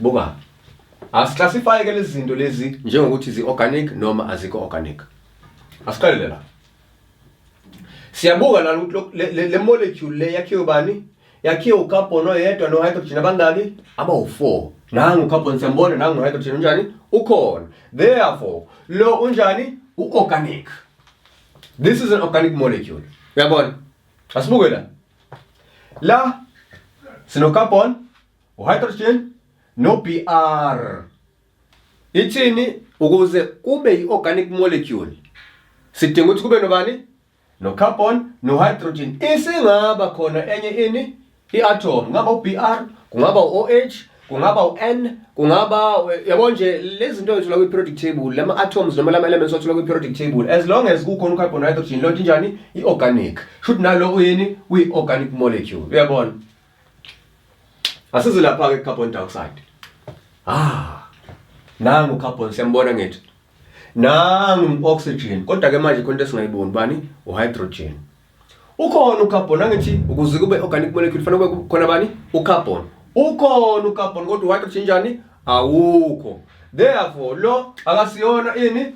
Buka. Asiclassify ke lezi zinto lezi njengokuthi zi-organic noma azikho organic. Asiqalele la. Siyabuka la ukuthi le molecule le yakhiwe bani? Yakhiwe ucarbon oyedwa no-hydrogen abangaki? Abawu-4. Nangu ucarbon siyambona, nangu no-hydrogen unjani? Ukhona. Therefore, lo unjani? U-organic. This is an organic molecule. Uyabona? Asibuke la. La sino-carbon, uhydrogen no-Br. Ithini ukuze kube i-organic molecule? Sidinga ukuthi kube nobani? No-carbon, no-hydrogen. Isingaba khona enye ini? I-atom. Kungaba u-Br, kungaba u-OH, kungaba u-N, kungaba yabo nje lezi zinto ezithola kwi-periodic table, lama atoms noma lama elements othola kwi-periodic table, as long as kukhona u-carbon, hydrogen, lonto injani? I-organic. Shuthi nalo uyini? Uyi-organic molecule. Uyabona? Asize lapha ke, carbon dioxide. Ah, nangu carbon siyambona ngithi, nangu oxygen, kodwa ke manje khona into esingayiboni, bani? Uhydrogen. Ukhona ucarbon angithi? Ukuze kube organic molecule kufanele kube khona bani? Ucarbon. Ukhona ucarbon, kodwa uhydrogen njani? Awukho. Therefore lo akasiyona ini?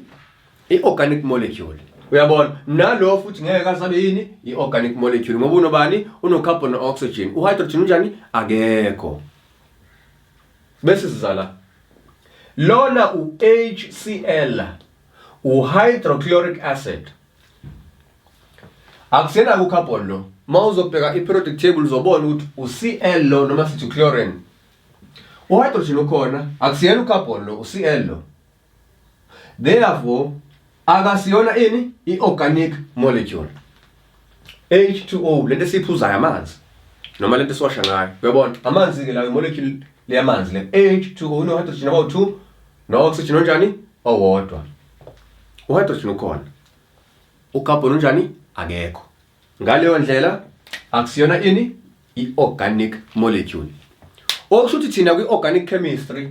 I-organic molecule. Uyabona? Nalo futhi ngeke kazabe yini? I-organic molecule, ngoba unobani? Uno-carbon, no-oxygen. Uhydrogen unjani? Akekho. Bese siza la, lona u-HCl, u-hydrochloric acid. Akusena ku-carbon lo. Uma uzobheka i-periodic table uzobona ukuthi u-Cl lo, noma sithi chlorine. Uhydrogen ukhona, akusiyena ucarbon lo, u-Cl lo. Therefore akasiyona ini? I-organic molecule. H2O, lento esiyiphuzayo, amanzi, noma lento esiwasha ngayo. Uyabona? Amanzi ke la, molecule leyamanzi le H2O uno-hydrogen abawu-2 no-oxygen onjani? Owodwa. Uhydrogen ukhona, ucarbon unjani? Akekho. Ngaleyo ndlela akusiyona ini? I-organic molecule. Okusho ukuthi thina kwi-organic chemistry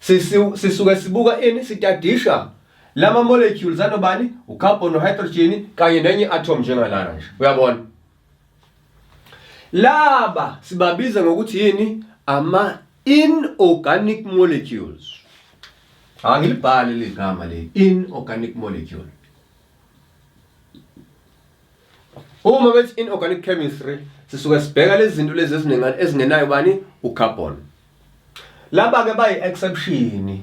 sisuke sibuka ini? Sitadisha lama molecules anobani? Ucarbon, no-hydrogen kanye nenye atom njengalana nje. Uyabona? Laba sibabiza ngokuthi yini? Ama inorganic molecules. Angilibhali ligama le inorganic molecule. Uma bethi inorganic chemistry, sisuke sibheka lezi zinto lezi ezingenayo bani? Ucarbon. Laba ke bayi exception.